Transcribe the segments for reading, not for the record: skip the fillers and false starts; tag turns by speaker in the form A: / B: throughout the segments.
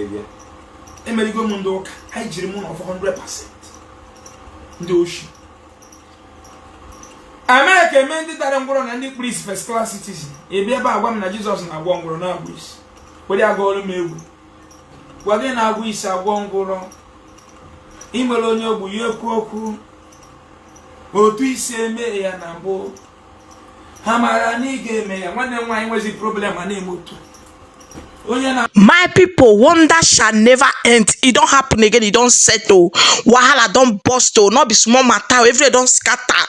A: Bịa emerigo m ndị ụka. Anyị jiri mụ na ọfọ 100% ndị oshi. Amerịka eme ndị dara ngwụrọ na ndị kpuru isi first class citizen. Ị bịa ebe a gwa m na Jizọs na-agwọ ngwụrọ na-agwọ isi, were agụọrụ m egwu. Gwa gị na-agwọ isi, agwọ ngwụrọ, imere onye ogbu ya ekwu okwu otu isi eme ya na mbụ. Ha mara na ị ga-eme ya. Nwanne m nwaanyị nwezi problem a na-eme otu onye na
B: My people, wonder shall never end. E don happen again, e don settle. Wahala don burst o, no be small matter o, everywhere don scatter.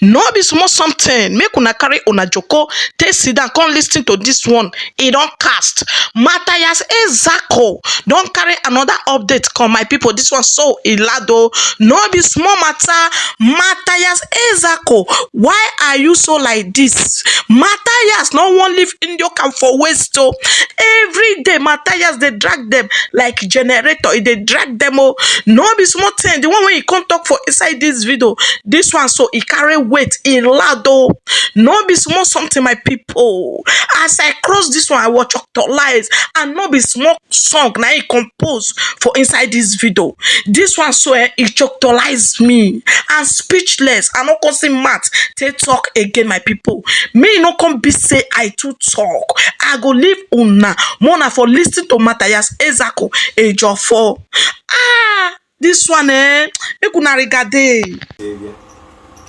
B: No be small something. Make una carry una joko take sit down come listen to this one. E don cast. Matthias Ezeaku don carry another update come, my people. This one so e loud o. No be small matter. Matthias Ezeaku, why are you so like this? Matthias no wan leave Ndioka for waste o. Every day Matthias dey drag them like generator. E dey drag them o. No be small thing. The one wey e come talk for inside this video, this one so e carry weight, e loud o. No be small something, my people. As I cross this one, I watch lies, and no be small song na e compose for inside this video. This one so e choctolize me and speechless. I no come see mouth take talk again, my people. Me no come be say I too talk. I go leave una more na for listen to Matthias Ezeaku Ejiofor. Ah, this one make una regade.
A: Bịa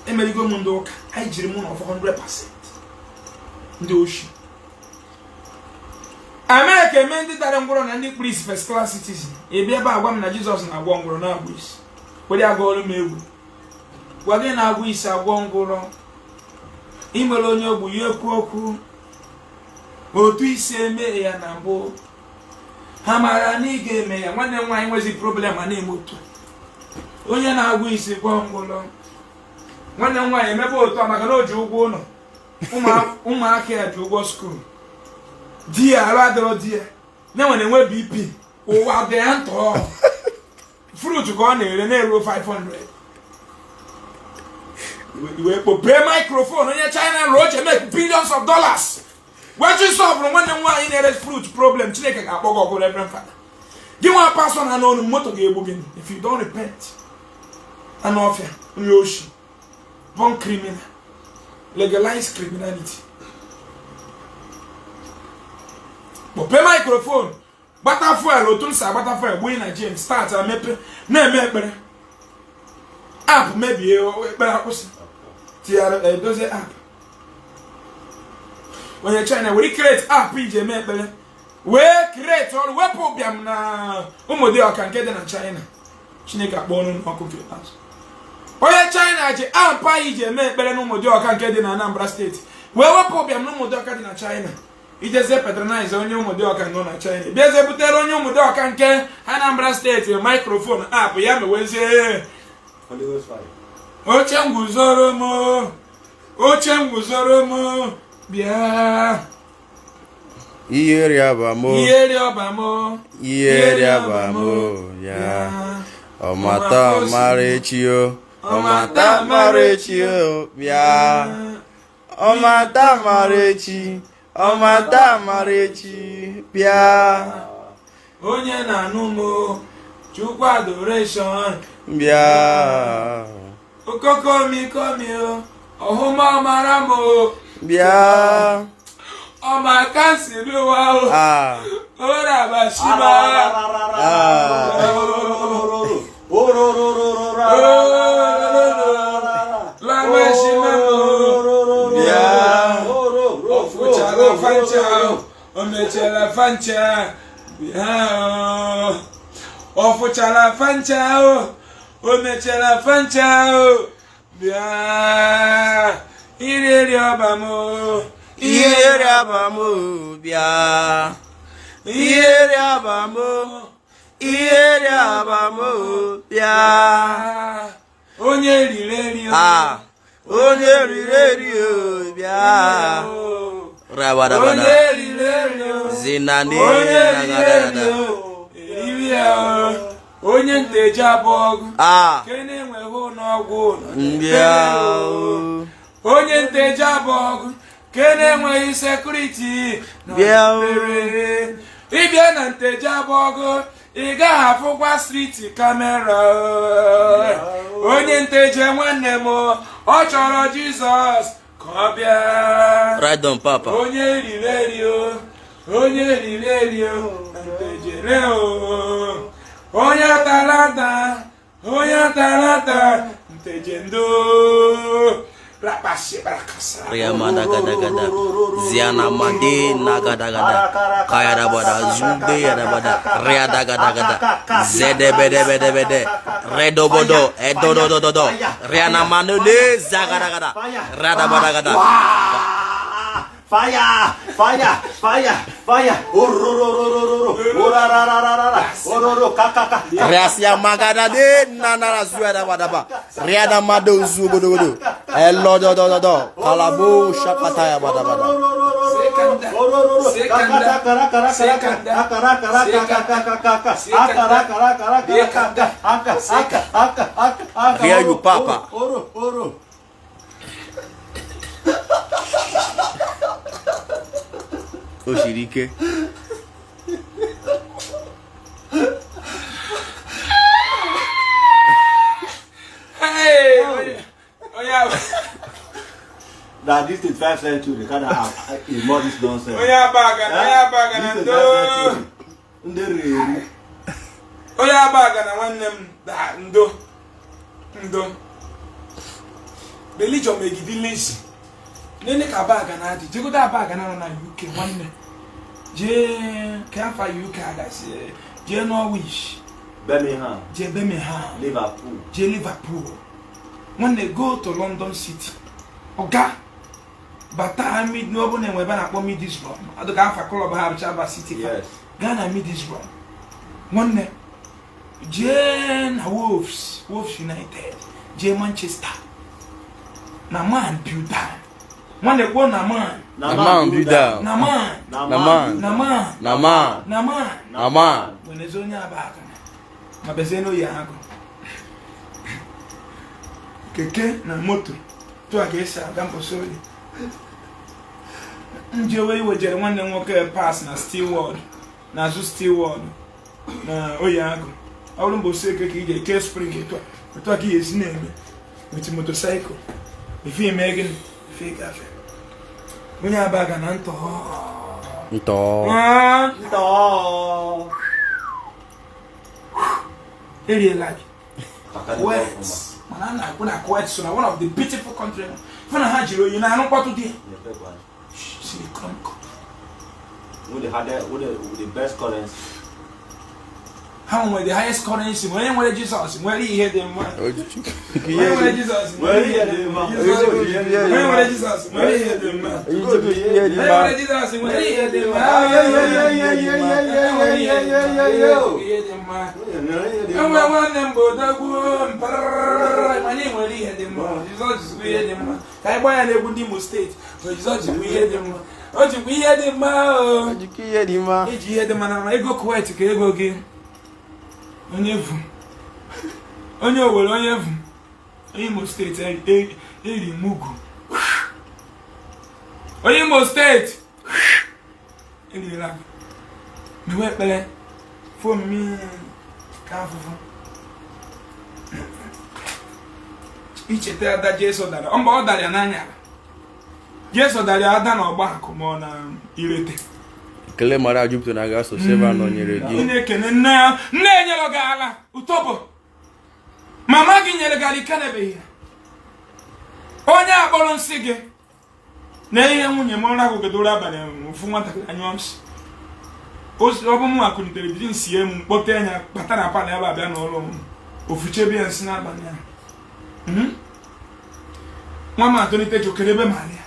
A: emerigo m ndị ụka. Anyị jiri mụ na ọfọ 100% ndị oshi. Amerịka eme ndị dara ngwụrọ na ndị kpuru isi first class citizen. Ị bịa ebe a gwa m na Jizọs na-agwọ ngwụrọ na-agwọ isi, were agụọrụ m egwu. Gwa gị na-agwọ isi, agwọ ngwụrọ, imere onye ogbu ya ekwu okwu otu isi eme ya na mbụ. Ha mara na ị ga-eme ya. Nwanne m nwaanyị nwezi problem a na-eme otu onye na-agwọ isi, gwọ ngwụrọ. Nwanne m nwaanyị emebe otu a maka na o ji ụgwọ ụlọ, ụmụaka ya ji ụgwọ school, di ya arụ adịrọ, di ya na-enwe na-enwe BP, ụwa dị ya ntọ. Fruit ka ọ na-ere na-eruo 500. Iwe kpopee microphone. Onye China rụrụ oche make billions of dollars wee solve nwanne m nwaanyị na-ere fruit problem. Chineke ga-akpọ gị ọgụ. Reverend Father, gị nwa pastor na n'ọnụ moto ga-egbu gị if you don't repent. Anụ ọfịa, onye oshi, born criminal, legalize criminality. Kpọpee microphone, gbata fuel otu m si agbata fuel, gbunye na James start amepe na-eme ekpere. App mebie, ekpere akwụsị. Tinyere edozie app. Onye China were create app iji eme ekpere, wee create ọrụ, wepụ ụbịam na Ụmụdịọka nke dị na China. Chineke akpọ ọnụ n'ọkụ nke ikpeazụ. Onye China ji app anyị ji eme ekpere na Ụmụdịọka nke dị na Anambra Steeti wee wepụ ụbịam na Ụmụdịọka dị na China. Ijezie patronize onye Ụmụdịọka nọ na China, bịazie butere onye Ụmụdịọka nke Anambra Steeti microphone app ya mewezie.
C: Holy Ghost fire.
A: Oche nguzoro m, oche nguzoro m, bịa.
D: Ihe rịaba m.
A: Ihe rịọba m.
D: Ihe rịaba m ya. Ọmata mara echi o, ọmata mara echi o, bịa. Ọmata mara echi, ọmata mara echi, bịa.
A: Onye na-anụ m, Chukwu adoration.
D: Bịa.
A: Okokomikomi o, ọhụma mara m o.
D: Bịa.
A: Ọma kansiri ụwa o.
D: Ah.
A: Orabashima.
D: Ah.
A: Lamashima o.
D: Bịa.
A: Ọfụchala fancha o, mechara fancha, bịa o. Ọ fụchara fancha o, o mechara fancha o, bịa. Iri eri ọba m o.
D: Ihe rịaba m bịa. Ihe rịaba m, ihe rịaba m, bịa.
A: Onye riri eri o.
D: Ah, onye riri eri o, bịa. Rabadabada.
A: Onye riri eri o.
D: Zinani.
A: Onye riri eri o, eriri ya o. Onye nteji abụọ ọgụ.
D: Ah.
A: Ke na-enweghị ụlọọgwụ ụlọ.
D: Bịa o.
A: Onye nteji abụọ ọgụ ke na-enweghị security.
D: Bịa o.
A: Ịbịa na Nteje Abọgụ, ị gaghị afụkwa street camera. Onye Nteje nwanne m, ọ chọrọ Jizọs ka ọ bịa.
D: Right on, Papa.
A: Onye riri eri o, onye riri eri o, na Ntejele o, onye atalata, onye atalata, Nteje ndo rapasi barakasa.
D: Riamadagada, Ziana Made Nagadagada, Kayarabada, Zunde Yarabada, Riadagadagada, Zedebedebedebede, Redobodo, Edodododo, Riana Manule, Zagadagada, Radabadagada.
C: Fire! Fire! Fire! Fire! Orororororo! Orarararara! Ororo kakaka!
D: Riasia Magada de Nanara Zuadabadaba, Riana Mado Zugodogodo, Elodododo, Kalabo Shakataya Badabada.
C: Orororo!
D: Hear you, Papa.
C: Oro, oro.
D: O siri ike.
A: Hey, onye
C: Na this 25th century ka na ignore this nonsense.
A: Onye abaga na onye abaga na
C: This
A: ndo.
C: 25th century. Ndị riri eri.
A: Onye abaga na nwanne m da ndo ndo. Religion megide lazy. Nene ka abaga na adị jegodo abaga na nọ na UK nwanne. Jee ka afa UK agasị, jee Norwich,
C: Birmingham,
A: jee Birmingham,
C: Liverpool.
A: Jee Liverpool nwanne, go to London City, ọga bata mid n'ọbụ na enwe ebe a na-akpọ Middlesbrough, adịka afa club ha bụcha aba City fa. Gaa na Middlesbrough nwanne, jee na Wolves, Wolves United, jee Manchester na man builder nwanne, kwuo na man.
D: Na man build down.
A: Na man.
D: Na man.
A: Na man.
D: Na man.
A: Na man.
D: Na man.
A: Wenezi onye aba aka ma bezie n'oyi agụ keke na moto tụ a ka esi aga mposi oyi njewe iwejere nwanne m nwoke pass na Steel World, n'azụ Steel World na oyi agụ. Ọ bụrụ mbosi eke ka ị ga-eke spring, etu a etu a ka ị ga-esi na-eme with motorcycle ife ime gịnị ife gafe onye abaga na ntọ.
D: Ntọ.
A: Ah,
C: Ntọ.
A: Eriela gị Kuwait, mana a na-akpụ na Kuwait so na one of the beautiful country fụ na ha jiri oyi na-anụ mkpọtụ dị siri kọnkọ.
C: With the hardest, with the best currency.
A: Ha nwere the highest currency. Onye nwere Jizọs nwere ihe dị mma. Onye nwere Jizọs nwere ihe dị mma. Onye nwere Jizọs nwere ihe dị mma. Onye nwere Jizọs nwere ihe dị mma. Ihe dị mma. Enwe nwanne m bụ odogwu mpaghara, mana ị nwere ihe dị mma. Jizọs jikwa ihe dị mma. Ka anyị gbaa ya n'egwu ndị Imo Steeti. Jizọs jikwa ihe dị mma. O jikwa ihe dị mma o.
D: Ihe dị mma.
A: Iji ihe dị mma na ego Kuwait ka ego gị. Onye vu onye Owere, onye vu onye Imo Steeti eri mugu, onye Imo Steeti eriela gị. Mewe ekpere fụ omimi ka afụfụ icheta ada Jesu dara mba. Ọ dara ya n'anya, Jesu dara ya ada na ọgba akụ ma ọ na irete.
D: Ekele Maria jupụtara na grace, Osebụrụwa nọnyere gị.
A: Ị na-ekene nne ya, nne enyere gị ala utobo, mama gị nyere gị ala, ikenebeghị ya. Onye akpọrọ nsị gị na ihe nwunye m ụra gụgidoro abalị ofu nwatakịrị anyụọ nsị. Ọ bụ mụ akụlitere bido nsie m kpọte ya kpata na palọ ebe abịa n'ụlọ m ofuchebe ya nsị n'abalị ahụ. Nwa m atolite jokere ebe ma ya.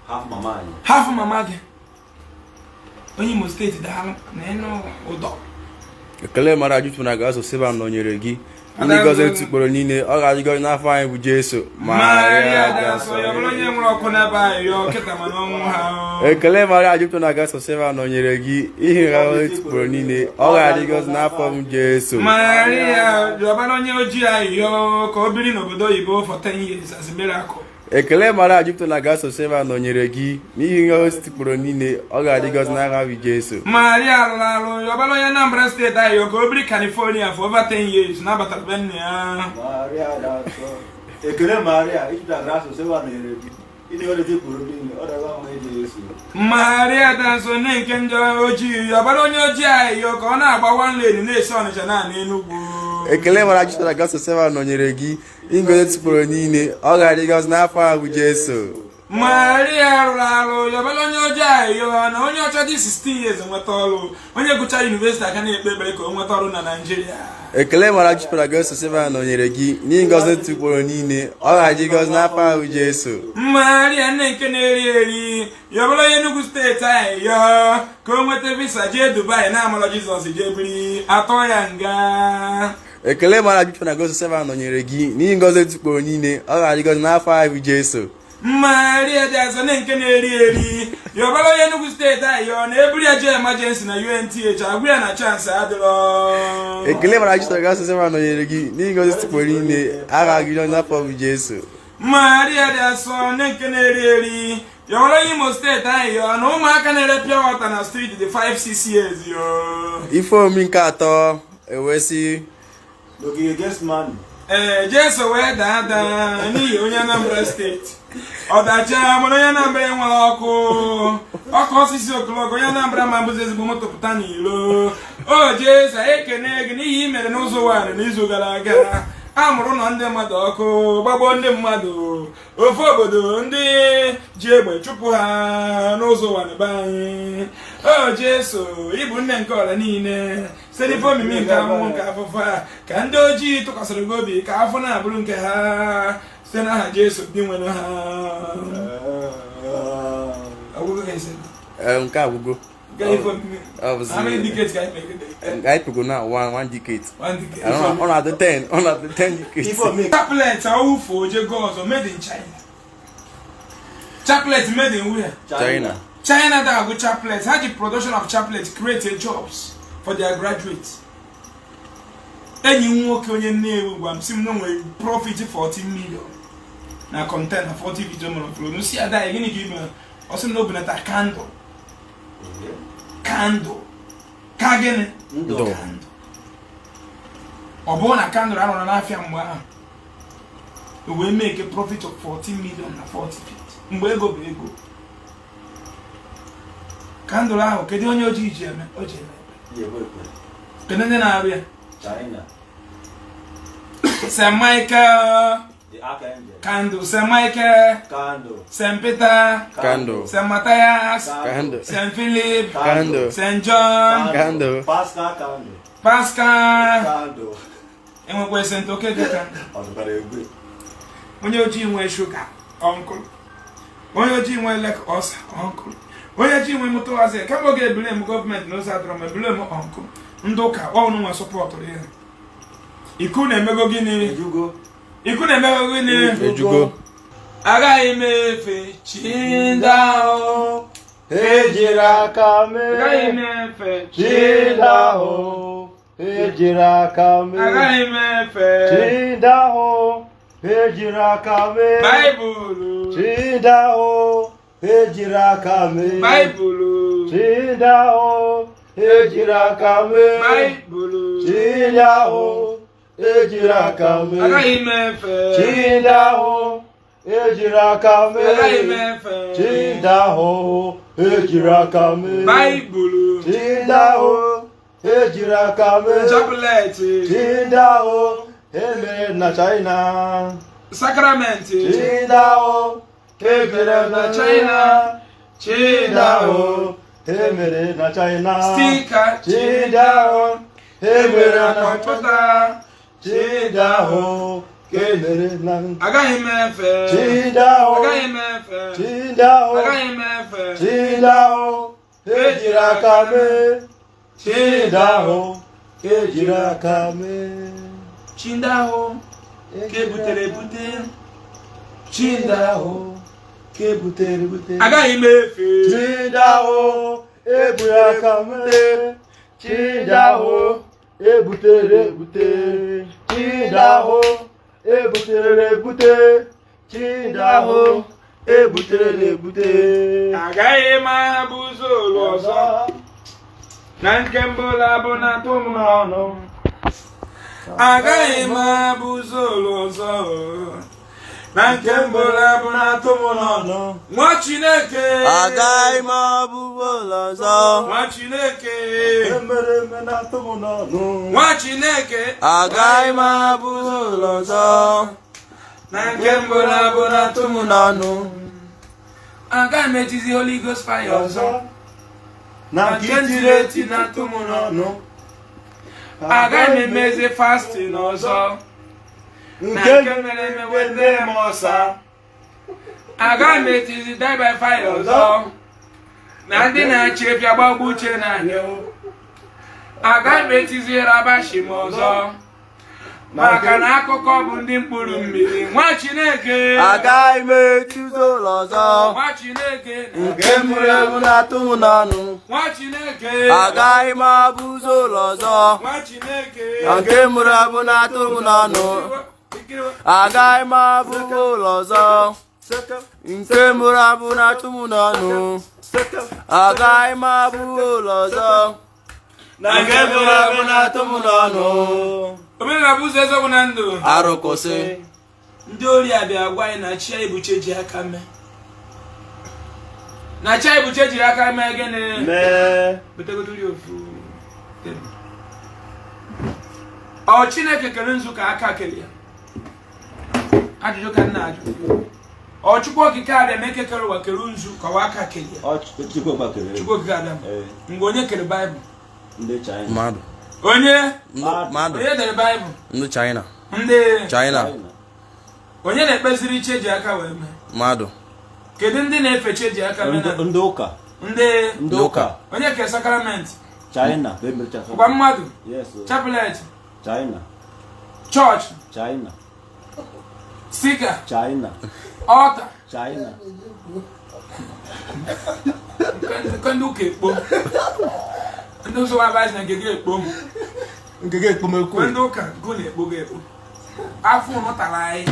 C: Half mama anyị.
A: Hafụ mama gị. Onye Imo Steeti, daalụ na ịnụ ụdọ.
D: Ekele Maria jupụtara na grace, Osebụrụwa nọnyere gị. Ndị gọzie tikpọrọ niile, ọ ga-adị gọzi n'afọ anyị bụ Jesu.
A: Maria dị asọ ya bụrụ onye nwere ọkụ n'ebe anyị yọọ kịta mana ọnwụ ha o.
D: Ekele Maria jupụtara na grace, Osebụrụwa nọnyere gị. Ihe gọzie tikpọrọ niile, ọ ga-adị gọzi n'afọ m Jesu.
A: Maria yọbara onye ojii anyị yọọ ka o biri n'obodo oyibo for 10 years as a miracle.
D: Ekele Maria jupụtara na grasia Osebụrụwa nọnyere gị n'ihi ngọzi tikpọrọ niile ọ ga-adị gọzi n'aha bụ Jesu.
A: Maria alụrụ alụ yọbara onye Anambra steeti ahụ ka o biri California for over 10 years nabatara be nna ya.
C: Maria na-asọ. Ekele Maria, ijupụtara grasia Osebụrụwa nọnyere gị. Ịdị ngọzi tikpọrọ niile, ọ dara nwa Jesu.
A: Maria danso nne nke njọ ojii yọbara onye ojii ahụ ka ọ na-agba one lane na-esi Ọnịcha naanị Enugwu.
D: Ekele Maria jupụtara na grasia Osebụrụwa nọnyere gị n'ihi ngọzi tikpọrọ niile ọ ga-adị gọzi n'afọ ahụ bụ Jesu.
A: Maria rụrụ arụ yọbara onye ojii ahụ na onye ọcha dị 16 years nweta ọrụ, onye gụchara university aka na-ekpe ekpere ka o nweta ọrụ na Naịjirịa.
D: Ekele Maria jupụtara na grasia Osebụrụwa nọnyere gị n'ihi ngọzi tikpọrọ niile ọ ga-adị gọzi n'afọ ahụ bụ Jesu.
A: Maria nne nke na-eri eri yọbara onye Enugu steeti ahụ yọọ ka o nweta visa jee Dubai na-amarọ Jizọs jee biri atọ ya nga.
D: Ekele Maria jupụtara na grasia Osebụrụwa nọnyere gị n'ihi ngọzi tikpọrọ niile ọ ga-adị gọzi n'afọ ahụ bụ Jesu.
A: Maria dị asọ nne nke na-eri eri yọbara onye Enugu steeti ahụ yọọ na eburu ya jee emergency na UNTH agwụ ya na chance adịrọ.
D: Ekele Maria jupụtara na grasia Osebụrụwa nọnyere gị n'ihi ngọzi tikpọrọ niile a ga-adị gọzi n'afọ bụ Jesu.
A: Maria dị asọ nne nke na-eri eri yọbara onye Imo steeti ahụ yọọ na ụmụaka na-ere pure water na street dị 5-6 years yọọ.
D: Ife omimi nke atọ ewee sị
C: N'ogige Getsemani.
A: Ee, Jesu wee daa daa n'ihi onye Anambra steeti ọdacha mana onye Anambra enwere ọkụ ọkụ osisi okologo onye Anambra ma bụzi ezigbo moto pụta n'ilo. O Jesu, anyị ekene gị n'ihi i mere n'ụzọ ụwa n'izu gara aga. A mụrụ ụlọ ndị mmadụ ọkụ, gbagbuo ndị mmadụ, ofu obodo ndị ji egbe chụpụ ha n'ụzọ ụwa na be anyị. O Jesu, ịbụ nne nke ọra niile, site n'ife omimi nke ahụhụ nke afụfụ a ka ndị ojii tụkwasịrị gị obi ka afọ na-abụrụ nke ha, site n'aha Jesu dị nwere ha. Ọgwụgwụ ka esi.
D: Nke agwụgo.
A: Nke ife omimi.
D: Ọ bụzi-
A: How many decades ka anyị megide?
D: Anyị pụgo na one decade.
A: One decade.
D: Ọ na-adị 10, ọ na-adị 10 decades.
C: Ife omimi.
A: Chaplet awụfu ojego ọzọ made in China. Chaplet made in where?
D: China.
A: China da agụ chaplet. Ha ji production of chaplet create jobs for their graduates. Enyi m nwoke onye Nnewi gwa m sị m na o nwere profit 40 million na container 40 video mere flow. M si ada ya, gịnị ka ị mere? Ọ sị m na o bunata candle. Candle. Ka gịnị?
D: Ndụ.
A: Candle. Ọ bụrụ na candle arụrụ n'afịa mgbe ahụ, o wee make a profit of 40 million na 40 feet. Mgbe ego bụ ego. Candle ahụ kedu onye ojii ji eme? O ji eme ekpere. Kedu ndị na-arụ ya?
C: China.
A: St. Michael
C: The Archangel.
A: Candle, St. Michael,
C: Candle.
A: St. Peter,
D: Candle.
A: St. Matthias,
D: Candle.
A: St. Philip,
D: Candle.
A: St. John,
D: Candle.
C: Pascal candle.
A: Pascal,
C: Candle.
A: enwekwa St. Okeke candle.
C: Ọ dịkwara egwe.
A: Onye ojii nwee shuga, uncle. Onye ojii nwee lek ọsa, uncle. Onye ojii nwee moto hazi, kama ọ ga-ebule m gọọmenti n'ụzọ adọrọ m ebule m uncle. Ndị ụka ọnụ nwa sọpọtụrụ ya. Iku na-emego gịnị?
C: Ejugo.
A: Iku na-emego gịnị?
D: Ejugo.
A: Agaghị m efe chi ndị ahụ.
C: Ejiri aka
A: Agaghị m
C: mee.
A: efe
C: Chi ndị ahụ. Ejiri aka mee.
A: Agaghị m efe
C: Chi ndị ahụ. Ejiri aka mee.
A: Baịbụlụ.
C: Chi ndị ahụ. Ejiri aka mee.
A: Baịbụlụ.
C: Chi ndị ahụ. Ejiri aka mee.
A: Baịbụlụ.
C: Chi ndị ahụ. Ejiri aka mee.
A: Agaghị m efe.
C: Chi ndị ahụ. Ejiri aka mee.
A: Agaghị m efe
C: Chi ndị ahụ. Ejiri aka mee.
A: Baịbụlụ.
C: Chi ndị ahụ. Ejiri aka mee.
A: Chaplet.
C: Chi ndị ahụ. Emere na China.
A: Sakramenti.
C: Chi ndị ahụ. Emere na China.
A: Chi
C: Chi ndị ahụ. Emere na China.
A: Sticker.
C: Chi ndị ahụ. Emere na
A: kọmputa.
C: Chi ndị ahụ. Emere na
A: Agaghị m efe.
C: Chi ndị ahụ.
A: Agaghị m efe.
C: Chi ndị ahụ.
A: Agaghị m efe.
C: Chi ndị ahụ. Ejiri aka mee. Chi ndị ahụ. Ejiri aka mee.
A: Chi ndị ahụ ka ebutere ebute. Chi ndị ahụ
C: ka ebutere ebute.
A: Agaghị m efe.
C: Chi ndị ahụ eburu aka mee. Chi ndị ahụ ebutere ebute. Chi ndị ahụ ebutere ebute. Chi ndị ahụ ebutere ebute.
A: Agaghị m abụ ụzọ ọzọ na nke mbụ labụ na atụ m n'ọnụ. Agaghị m abụ ụzọ ọzọ na nke mbụ labụ na atụ m n'ọnụ. Nwa Chineke.
D: Agaghị m abụ ụlọ ọzọ.
A: Nwa Chineke.
C: Emere eme na-atụ m n'ọnụ.
A: Nwa Chineke.
D: Agaghị m abụ ụlọ ọzọ.
A: Na nke mbụ labụ na atụ m
D: n'ọnụ.
A: Agaghị m etizi Holy Ghost fire ọzọ
C: na nke itiri eti na-atụ m n'ọnụ.
A: Agaghị m emezi fasting ọzọ na
C: nke
A: nke mere eme wetara m ọsa. Agaghị m etizi die by fire ọzọ na ndị na-achị efi agbagbu uche na-anyụ. Agaghị m etizi rabashi m ọzọ maka na akụkọ bụ ndị mkpụrụ mmiri. Nwa Chineke.
D: Agaghị m etizi ụlọ ọzọ.
A: Nwa Chineke.
D: Nke mụrụ ewu na-atụ m n'ọnụ.
A: Nwa Chineke.
D: Agaghị m abụ ụlọ ọzọ.
A: Nwa Chineke.
D: Nke mụrụ ewu na-atụ m n'ọnụ. Agaghị m abụ ụlọ ọzọ. Nke mụrụ abụ na-atụ m n'ọnụ. Agaghị m abụ ụlọ ọzọ.
C: Na nke mụrụ abụ na-atụ m n'ọnụ.
A: Omenala bụ ụzọ, eziokwu na ndụ.
D: Arụ kwụsị.
A: Ndị ori a bịa gwa anyị na chi anyị bụ chi ji aka mee, na chi anyị bụ chi jiri aka mee gịnị?
C: Mee.
A: Butegodori ofu tebụl. Ọ Chineke kere nzu ka aka kere ya? Ajụjụ ka m na-ajụ. Ọ Chukwu Okike abịa ma eke kere ụwa kere nzu ka ọ aka kere ya?
C: Ọ Chukwu kere.
A: Chukwu Okike abịa.
C: Ee.
A: Mgbe onye kere Baịbụl?
C: Ndị China.
D: Mmadụ.
A: Onye?
D: Mmadụ.
A: Onye dere Baịbụl?
D: Ndị China.
A: Ndị
D: China.
A: Onye na-ekpeziri chi eji aka wee mee?
D: Mmadụ.
A: Kedu ndị na-efe chi eji aka mee?
C: Ndị ụka.
A: Ndị
C: Ndị ụka.
A: Onye ke sakramenti?
C: China.
A: Gwa mmadụ.
C: Yes.
A: Chaplet.
C: China.
A: Chọọchị.
C: China.
A: Sticker.
C: China.
A: Altar.
C: China.
A: Nke ndị ụka ekpo, ndị ụzọ abazi na nke gị ekpo.
D: Nke gị ekpomekwu.
A: Ndị ụka gụ na-ekpo gị ekpo. Afọ ụnụ tara anyị,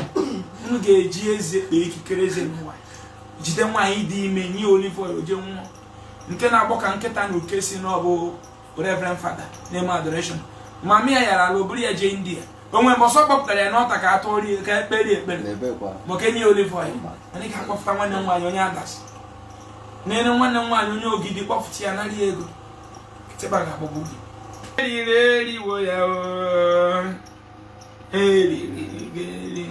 A: unu ga-eji eze kpee ikikere eze n'ụwa, jide nwaanyị dị ime nye olive oil jee nwụọ, nke na-agbọ ka nkịta na oke si na ọ bụ Reverend Fada na-eme adoration. Mami ya yara ala, oburu ya jee India. Onwe mgbe ọsọ kpọpụtara ya n'ọta ka a tụọ rie ka ekpere ekpere maka enye ya olive oil. Anyị ka akpọpụta nwanne m nwaanyị onye Adasi n'elu, nwanne m nwaanyị onye Ogidi, kpọpụta ya, nara ya ego. Kịtịkpa ga-agbagbu gị. Eriri eriwo ya o, eriri geri,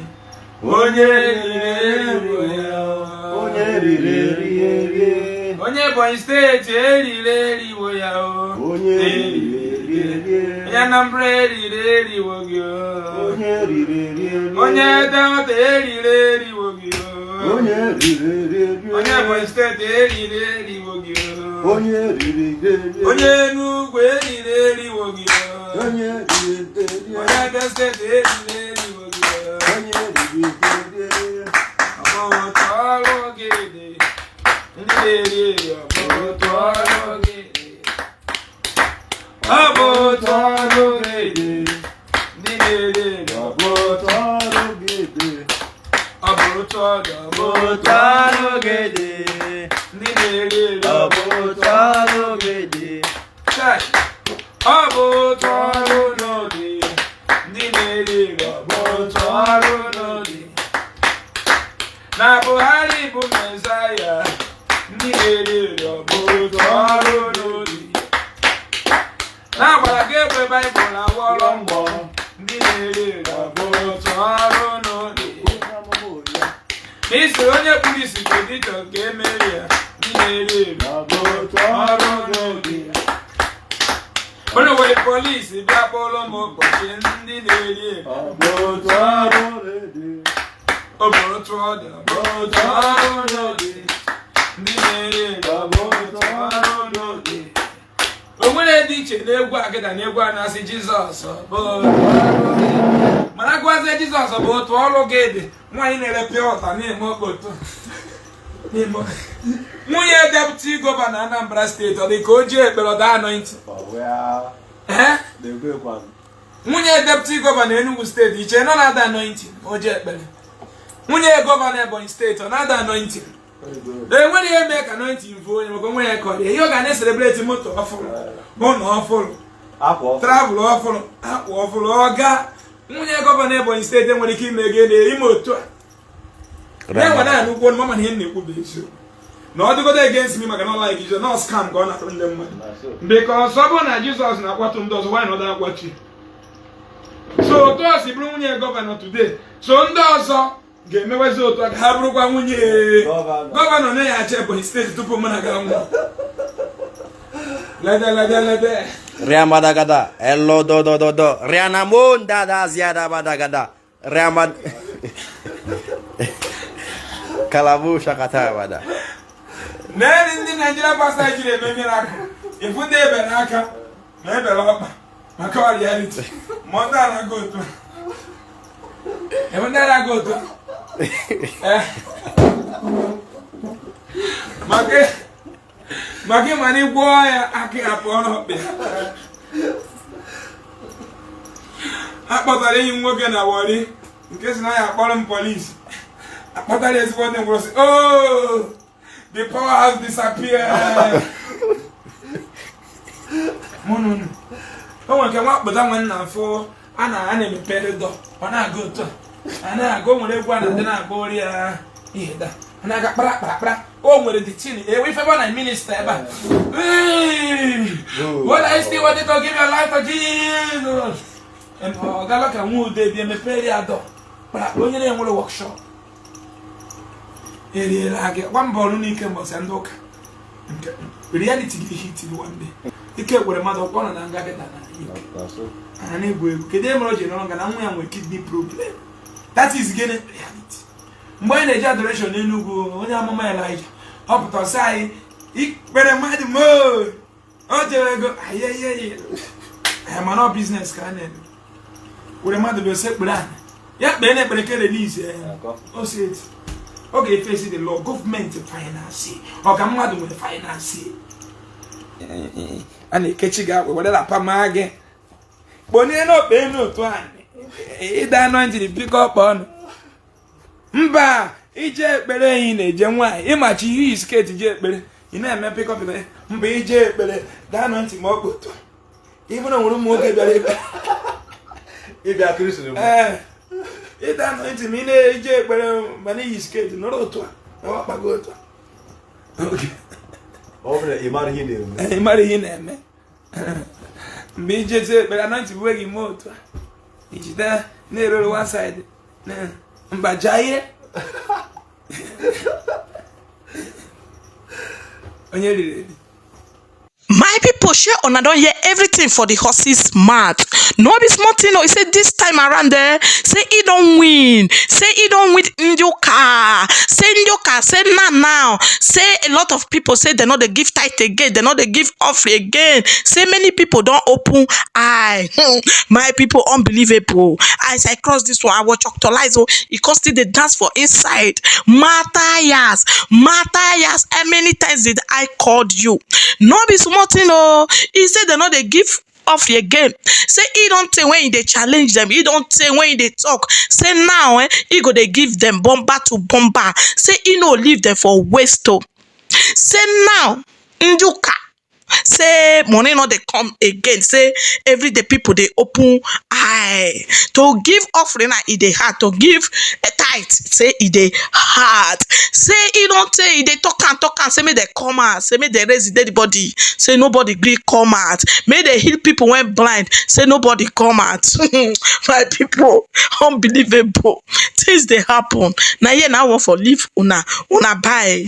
A: onye riri eriwo ya o.
C: Onye riri eri erie.
A: Onye Ebonyi Steeti eriri eriwo ya o.
C: Onye riri eri erie.
A: Onye Anambra eriri eriwo gị o.
C: Onye riri eri erie.
A: Onye Delta eriri eriwo gị o.
C: Onye riri eri erie.
A: Onye Ebonyi Steeti eriri eriwo gị o.
C: Onye riri eri erie.
A: Onye Enugu eriri eriwo gị o.
C: Onye riri eri erie.
A: Onye Abia Steeti eriri eriwo gị o.
C: Onye riri eri erie.
A: Ọ bụ otu ọrụ gị dị, ndị na-eri eri, ọ bụ otu ọrụ gị dị. Ọ bụ otu ọrụ gị dị, ndị na-eri eri, ọ bụ otu
C: Ọrụ gị dị.
A: ọ bụ otu ọrụ, ọ bụ
D: Otu ọrụ gị dị.
A: Ndị na-eri eri.
D: Ọ bụ otu ọrụ gị dị.
A: Chai! Ọ bụ otu ọrụ n'obi, ndị na-eri eri, ọ bụ otu ọrụ n'obi. Na Buhari bụ Mezaya, ndị na-eri eri, ọ bụ otu ọrụ n'obi. Na-agbara gị egbe Baịbụl awọrọ mgbọ, ndị na-eri eri, ọ bụ otu ọrụ n'obi. N'isi onye kpuru isi prediction ka emeri ya, ndị na-eri eri, ọ bụ otu ọrụ n'obi. Onye were polisi bịa kpọrọ m ụbọchị, ndị na-eri eri.
C: Ọ bụ otu ọrụ dị.
A: Ọ bụ otu ọ dị, ọ bụ otu ọrụ n'obi, ndị na-eri eri, ọ bụ otu ọrụ n'obi. O nwere dị iche n'egwu agịda na egwu a na-asị Jizọs bụ otu ọrụ gị dị. Mana gwazie Jizọs bụ otu ọrụ gị dị, nwaanyị na-ere pure water na-eme okpoto na-eme. Nwunye deputy governor Anambra Steeti, ọ dị ka o ji ekpere ọda anointing. Ee, nwunye deputy governor Enugu Steeti, iche nọ na-ada anointing, o ji ekpere. Nwunye gọvanọ Ebonyi steeti, ọ na-ada anointing. Enwere ihe mee ka anointing vuo onye maka onwe ya ka ọ dị ihe ọ ga na-ecelebrate, moto ọfụrụ, ụlọ ọfụrụ,
C: akwa ọfụ.
A: Travel ọfụrụ, akwa ọfụrụ. Ọga nwunye gọvanọ Ebonyi steeti enwere ike ime ego na ime otu a na-enwe naanị ụgwọ. Mama, na ihe m na-ekwu bụ eziokwu na ọ dịgodo against me, maka na ọ like Jizọs na scam ka ọ na-atụ ndị mmadụ, because ọ bụrụ na Jizọs na-akwatu ndị ọzọ, why na ọ da akwatu ya? So otu ọ si bụrụ nwunye gọvanọ today, so ndị ọzọ ga-emewezi otu a ka ha bụrụkwa nwunye
C: gọvanọ.
A: Gọvanọ na-enye Ebonyi steeti tupu mụ na ga nwụọ. Lede lede lede.
D: Riamadagada, ello do do do do, Rianamonda da ziada badagada, Riamad Kalabu shakata bada.
A: Naanị ndị Naijiria pastọ jiri eme miracle, ịfụ ndị ebere aka na ebere ọkpa maka ọ reality, ma ndị a na-aga otu a, ịfụ ndị a na-aga otu a. Eh. Maka ịma na ịgwọ ya aka ya pụọ n'ọkpa ya. A kpọtara enyi m nwoke na Warri nke si na ya akpọrọ m polisi, akpọtara ezigbo ndị ngwụrọ, sị, "Oh, the power has disappeared." Mụ na unu o nwere nke nwa kpụta nwe nna afụ a na-emepere dọ, ọ na-aga otu a, a na-aga. O nwere egwu a na-adị na-agba ori ya ihe da, a na-aga kpara kpara kpara. O nwere the tin ewe ife ebe na minister ebe a. What I still wanted to give your life to Jesus. Ọ gala ka nwa ude bịa mepere ya dọ kpara kpara. Onye na-enwere workshop eriela gị gwa mbọ ọrụ n'ike mbọsị ndị ụka nke reality ga-ehit one day. Ike gwere mmadụ ọkpọ nọ na nga kịta na a na-egwu egwu. Kedu ihe mere o ji nọrọ nga? Na nwa ya nwere kidney problem. That is gịnị? Reality. Mgbe anyị na-eje adoration n'Enugwu, onye amụma Elijah ọ pụta sị anyị ikpere mmadụ moo o jere ego ayeyeye, mana ọ business ka a na-eme. Were mmadụ bụ ose kpere anyị ya kpee na ekpere ke release ya. O si eti ọ ga-efesi the law, gọọmenti finance, ọ ka mmadụ nwere finance a na-ekechi gị akwa were lapa maa gị kponye n'okpe n'otu anyị ịda anointing biko ọkpa ọnụ mba ije ekpere. Enyi na-eje nwaanyị ịmachi ihe iyi skirt je ekpere, ị na-eme pịkọ pịkọ. Mba, ije ekpere daa nọ ntị ma ọ kpo otu ịbụ na nwere ụmụ nwoke bịara ekpere.
C: Ịbịa kristi bụ.
A: Ee, ịda nọ ntị ma ị na-eje ekpere mana iyi skirt nọrọ otu a na ọ kpago otu a.
C: Ọ bụrụ na ị mara ihe ị na-eme.
A: Ị mara ihe ị na-eme mgbe ije tie ekpere anọ ntị buwe gị mee otu a ijide na-erere one side mba jaa ihe onye riri eri.
B: My pipo, shey una don hear everything for the horse's mouth? No be small thing o. E say this time around eh, say e don win, say e don win ndị ụka, say ndị ụka say now now, say a lot of people say dem no dey give tithe again, dem no dey give offering again, say many people don open eye. My people, unbelievable. As I cross this one, I was choctolize o. E come still dey dance for inside. Matthias, Matthias, how many times did I called you? No be small thing o. E say dem no dey give offering again, say e don tey when e dey challenge dem, e don tey when e dey talk say now eh, e go dey give dem bomber to bomber, say e no leave dem for waste o, say now ndị ụka say money no dey come again, say everyday people dey open eye to give offering now, e dey hard to give tithe, say e dey hard, say e don tey e dey talk am talk am, say make dem come out, say make dem raise the dead body, say nobody gree come out, make dem heal people wey blind, say nobody come out. My people, unbelievable things dey happen. Na here na I wan for leave una. Una bye.